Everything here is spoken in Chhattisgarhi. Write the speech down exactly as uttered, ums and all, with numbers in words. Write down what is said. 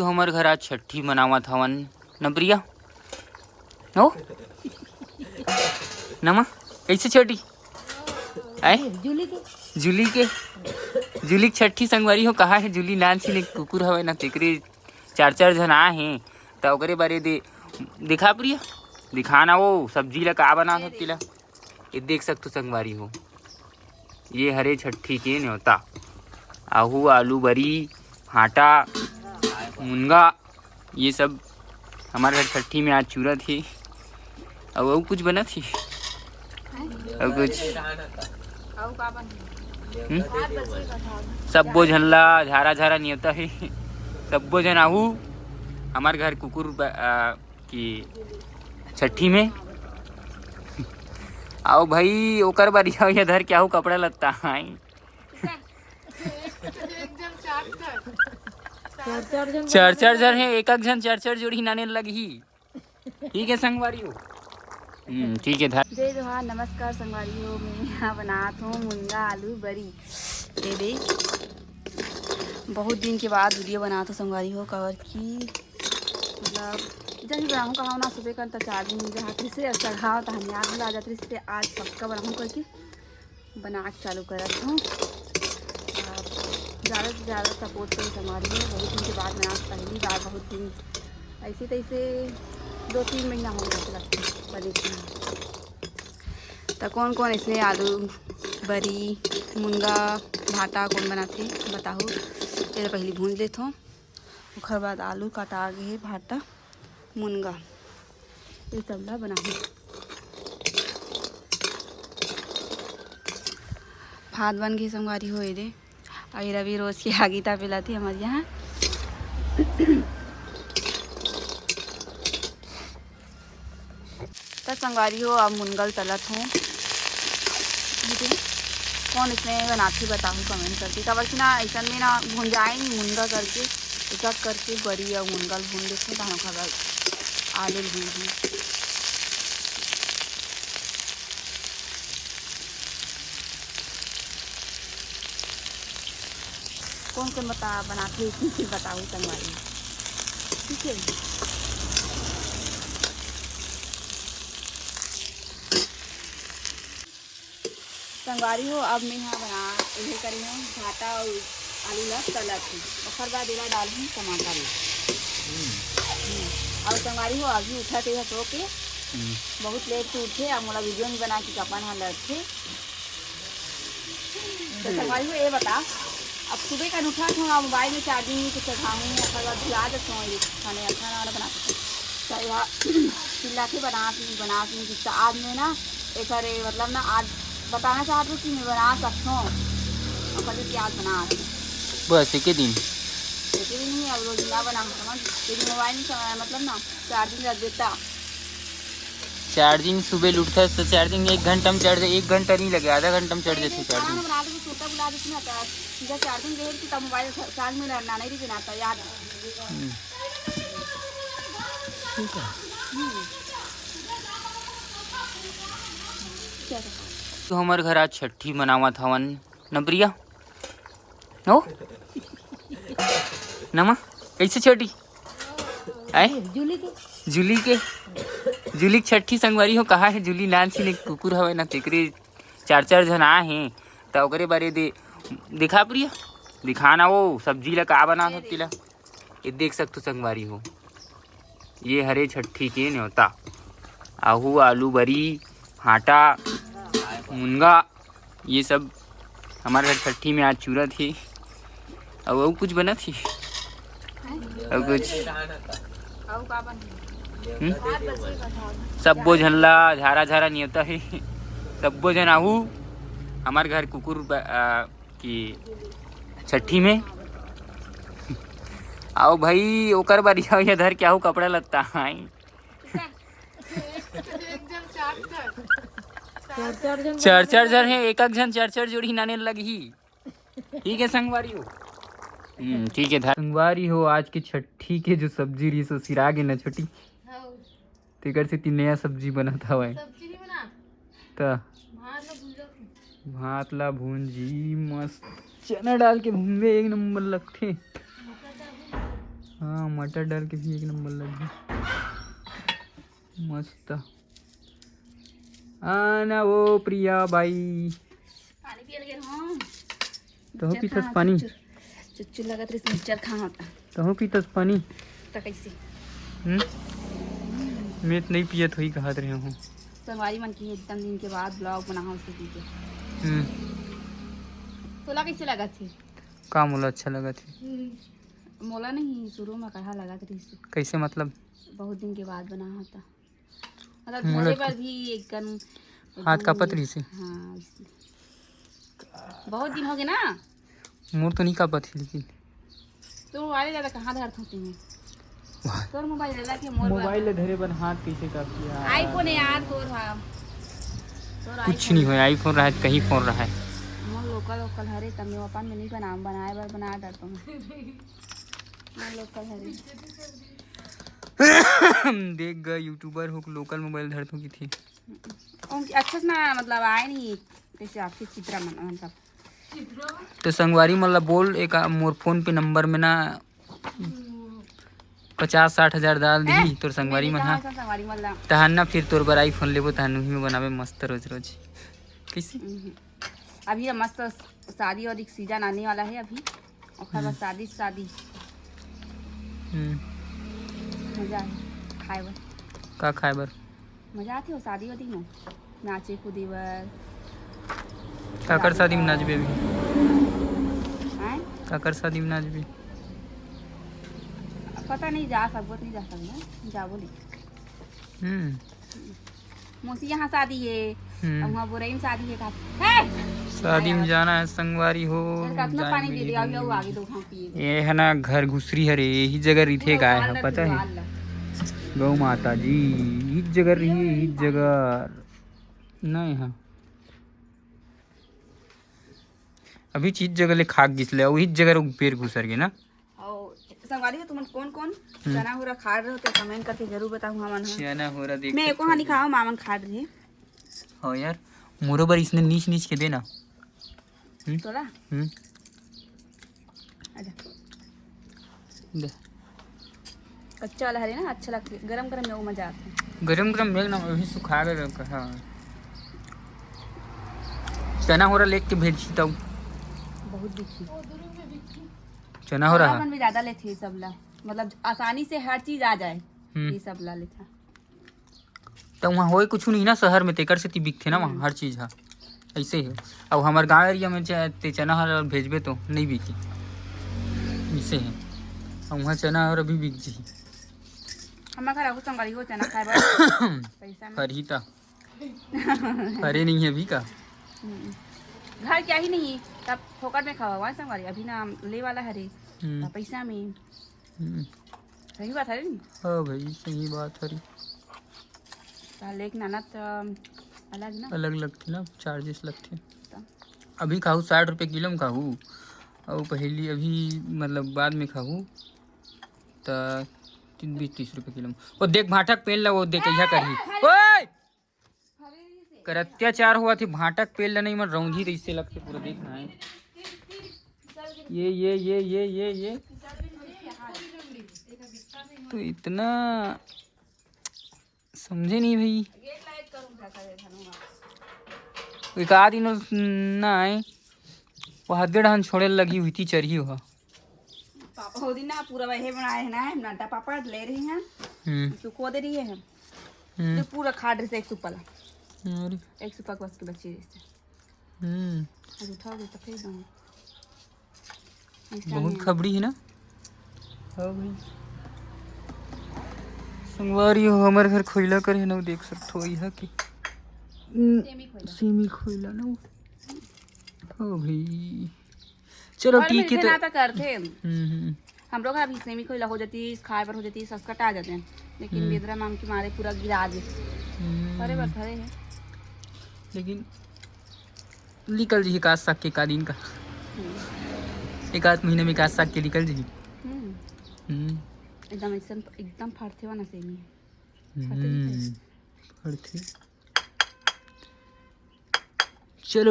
तो हमर घर आज छट्ठी मनावत हवन न प्रिया, हो नमा? कैसे छोटी? आए? जूली के, जूली के छट्ठी संगवारी हो। कहा है जूली? नान छीन एक कुकुर हवे ना, तेकरे चार चार झन आ हे, त ओकरे बारे दे दिखा प्रिया, दिखा ना वो सब्जी ला का बना सकती ला। ये देख सकतो संगवारी हो, ये हरे छट्ठी के न्योता। आहू, आलू बरी, भांटा, मुनगा, ये सब हमारे घर छट्ठी में आज चूरत हे। अउ अउ कुछ बनत हे? अउ कुछ? हम्म? सब्बो झन ला झारा झारा न्योता हे। सब्बो झन आहू हमारे घर कुकुर ब- आ, कि छट्ठी में। आओ भाई, ओकर बर यहाँ धर के आहू कपड़ा लत्ता। चार चार झन हे, एक एक झन चार चार जोड़ी नाने लगही। ठीक है संगवारी हो। हम्म, ठीक है, धर। जय जोहार, नमस्कार संगवारी हो। मैं यहाँ बनात हूँ मुनगा आलू बरी। ये दे, बहुत दिन के बाद वीडियो बनात हूँ संगवारी हो, काबर कि मतलब जब भी बनाहूँ कहा ना, सुबह कर त चार दिन मिल जात रहिस से, चढ़ाव तहन याद भुला जात रहिस से, आज पक्का बनाहूँ करके बना के चालू करत हूँ। आप ज़्यादा से ज़्यादा सपोर्ट करें संगवारी हो। बहुत दिन के बाद बना, पहली बार, बहुत दिन, ऐसे तैसे दो तीन महीना हो गया लगता है बने के। तो कौन कौन इसमें आलू बरी, मुनगा, भाटा कौन बनाते बताहू। ये पहले भून लेत हूँ, ओकर बाद आलू कटा गे हे, भाटा, मुनगा, ये सब ला बनाहूँ। भात बन गे संगवारी हो, ये दे। अउ ये रवि रोज के आगी ता पिलाती हमारे यहाँ। त संगवारी हो, अब मुनगा ल तलत हूँ। ठीक है, कौन इसमें बनाथे बताहू कमेंट करके, काबर कि ना ऐसन में ना भुंजाए नहीं मुनगा करके, एक एक करके बरी अउ मुनगा ल भून देथे, तहन ओकर बाद आलू ल भून। कौन कौन बता बनाथे, इसी चीज बताऊ संगवारी। ठीक है संगवारी हो, अब मैं यहाँ बना, इहे करे हूँ भाटा और आलू ला तलत हूँ, ओकर बाद एला डाल हूँ टमाटर ला। हम्म। और संगवारी हो, अभी उठा के सो के, हम्म। बहुत लेट से उठे, अब मोला वीडियो नहीं बना के कपन हाँ लड़थे। तो संगवारी हो, ये बता, अब सुबह का उठा था, मोबाइल में चार्जिंग नहीं, तो चढ़ाऊँ, ओकर बाद भुला देता हूँ, ये खाने खाना वाना बना के। तो यहाँ चिल्लाथे बनास नहीं, बनास नहीं, जिसका आज मैं ना एक, अरे मतलब ना, आज बताना चाहत हूँ कि मैं बना सकता हूँ, और कभी प्याज बना। बस एक ही दिन। एक ही दिन ही, अब रोज ना बना, समझ, लेकिन मोबाइल नहीं चलाना, मतलब ना, चार्जिंग रख देता। चार्जिंग सुबह उठता है तो चार्जिंग एक घंटा में चढ़ जाए, एक घंटा नहीं लगे, आधा घंटा में चढ़ जाती है चार्जिंग। बना दे, छोटा बुला देती ना, तो सीधा चार्जिंग दे देती, तब मोबाइल चार्ज में रहना नहीं, रहना था याद। हम्म। ठीक है। तो हमर घर आज छट्ठी मनावत हवन न प्रिया, हो नमा? कैसे छोटी? आए? जूली के, जूली के छट्ठी संगवारी हो। कहा है जूली? नान छीन एक कुकुर हवे ना, तेकरे चार चार झन आ हे, त ओकरे बारे दे दिखा प्रिया, दिखा ना वो सब्जी ला का बना सकती ला। ये देख सकतो संगवारी हो, ये हरे छट्ठी के न्योता। आहू, आलू बरी, भांटा, मुनगा, ये सब हमारे घर छट्ठी में आज चूरत हे। अउ अउ कुछ बनत हे? अउ कुछ? अउ का बनही? हम्म? सब्बो झन ला झारा झारा न्योता हे। सब्बो झन आहू हमारे घर कुकुर ब- आ, कि छट्ठी में। आओ भाई, ओकर बर यहाँ धर के आहू कपड़ा लत्ता। चार चार झन हे, एक एक झन चार चार जोड़ी नाने लगही। ठीक है संगवारी हो। हम्म, ठीक है, धर- संगवारी हो, आज के छट्ठी के जो सब्जी रही सो सिरा गे न छोटी। हाँ। तेकर सेती नया सब्जी बनत हवय। सब्जी नहीं बना। त भात ला भूंजा। भात ला भूंजी, मस्त चना डाल के भूंजबे, एक नंबर लगथे। मटर डाल भूंजा। हाँ, मटर डाल के भी एक नंबर लग गया। मस्त। आना वो प्रिया बाई। पानी पिए लगे हूँ। तहूँ पीथस पानी? चुच्चू लगत रहिस, मिक्सचर खा होता। तहूँ पीथस पानी? त कैसे? हम्म? मैं तो नहीं पियत होई कहत रहे हूँ। संगवारी मन की एकदम दिन के बाद ब्लॉग बना हो उसे पी के। हम्म। तोला कैसे लगत हे? का मोला अच्छा लगत हे? मोला नहीं, शुरू में कहा लगत रहिस। कैसे मतलब? बहुत दिन के बाद बना होता। मतलब मोला धरे बर भी एक कन हाथ कांपत रहिस हे। हाँ, वैसे। बहुत दिन हो गए ना। मोर तो नहीं कांपत हे लेकिन। तो वाले ज्यादा कहाँ धरत होते हैं? वाह। तोर मोबाइल ज्यादा के मोर मोबाइल वाला। ले धरे बर हाथ कैसे कांपत हे यार? iPhone है यार तोर हा। तोर कुछ iPhone नहीं है। होय, iPhone रहे त कहीं फोन रहे। मोर लोकल वोकल हरे तब मैं अपन में नहीं बनाम, बनाए बर बना डरता हूँ। मोर लोकल हरे। देख ग, YouTuber हो, लोकल मोबाइल धरत हो किथे। उनके अच्छा से ना, मतलब, आए नहीं, कैसे आपके चित्रा मन, मन सब। तो संगवारी मन ला बोल, एक मोर फोन पे नंबर में ना पचास साठ हजार डाल दिही, ए, तोर संगवारी मैंने मन कहा हा। था संगवारी मन ला। तहन ना फिर तोर बर iPhone लेबो, तहन उही में बनाबे मस्त रोज रोज। कैसे? हम्म। अभी ये मस्त शादी वादी सीजन आने वाला है अभी, ओकर बाद हम्म। शादी, शादी। हम्म। मजा आए खाए बर। का खाए बर? मजा आथे वो शादी वादी में, नाचे कूदे बर। काकर शादी में नाचबे अभी? आँय? काकर शादी में नाचबे? पता नहीं, जा सकबो त नहीं जा सकबो, जाबो नहीं। हम्म। मौसी यहाँ शादी है, हम्म। अब वहाँ बोरई में शादी है का? हे! शादी में जाना है संगवारी हो, यार, कितना जाए पानी दे मिली दिया, अभी वो आगे दो घांटी है। ये है ना घर घुसरी हरे, यही जगह रिथे पूरा गाय वाल है, रख पता है? वाल। गौ माता जी, इस जगगर रही, इस जगह नहीं है। अभी चीज जगह ले खाक गिस ले, वही जगह रुक बेर घुसर गे ना। और संगवारी हो, तुमन कौन कौन हम्म। चना होरा खाड़ रहे हो तो कमेंट करके जरूर बताऊँ हमन ह। चना होरा देख मैं सकते एको हानि हो। खाओ, मामन खाड़ रहे। हाँ यार, मोरो बर इसने नीच नीच के देना। हम्म? तोला? हम्म। आजा। दे। कच्चा वाला हरे ना, अच्छा लगथे, गरम गरम में वो मजा आथे। गरम गरम में ना, अभी सुखा के रखा है। चना होरा लेके भेजी तब। बहुत दिखी। चना होरा। अपन भी ज्यादा लेथे सब ला, मतलब आसानी से हर चीज आ जाए, हम्म। ये सब ला लेथा। त उहाँ होय कुछु नहीं ना शहर में, तेकर सेती बिकथे ना वहाँ हम्म। हर चीज ह। ऐसे हे। अब हमर गाँव एरिया में च-, ते चना हर भेजबे तो नहीं बिकी। ऐसे हे। अब उहाँ चना हर अभी बिक जही। हमर घर आगू संगवारी हो चना खाए बर। पैसा में। फरही त। फरे नहीं हे अभी का? हम्म। घर क्या ही नहीं, तब फोकट में खावा हुआ है संगवारी। अभी ना ले वाला हरे, हम्म। त पैसा में। हम्म। सही बात हरे नी? हाँ भाई, सही बात हरे। त लेके नाना त अलग ना। अलग लगथे ना, चार्जेस लगथे। त? अभी खाहू साठ रुपये किलो में खाहू, और पहली अभी मतलब बाद में खाहू त तीन, बीस, तीस रुपये किलो में। वो देख भांटा के पेड़ ला, वो देख कहिया करही। ओए! कर अत्याचार हुआ थी, भांटा के पेड़ ला नहीं मन रौंधी तइसे लगथे पूरा, देखना है। ये, ये, ये, ये, ये, ये। तो इतना समझे नहीं भाई। एक आध दिन ना आए, वो हदे डहन छोड़े लगी हुई थी चरही हुआ। पापा हो दिन ना पूरा वहे बनाए है ना, हम नड्डा पापड़ ले रही हैं, हम्म। सुखो दे रही है हम। हम्म। तो पूरा खाड़ रही से एक सुपला। अरे। एक सुपा के बस के बची रही से। हम्म। आज उठा हो गई तो फिर दम। ऐसा बहुत नहीं। खबड़ी है ना? हाँ भाई। संगवारी हो, हमर घर खोइला करे ना, देख सकते हो, यह के। हम्म, सेमी खोइला। सेमी खोइला ना वो। ओ भाई, चलो घर में ठीक है। जैसे तो ना तो करथे। हम्म, हम्म। हमरो घर अभी सेमी खोइला हो जाती, खाए बर हो जाती, सस्कट आ जाते हैं, लेकिन हम्म। बेदरा मांग के मारे पूरा गिरा दे। हम्म। अरे बात है। लेकिन निकल जही का साग के का दिन का। हम्म। एक आध महीना में का साग के निकल जही। हम्म। हम्म। एकदम ऐसन, एकदम फरथे वाला सेमी। फरथे नहीं हम्म। फरथे। चलो।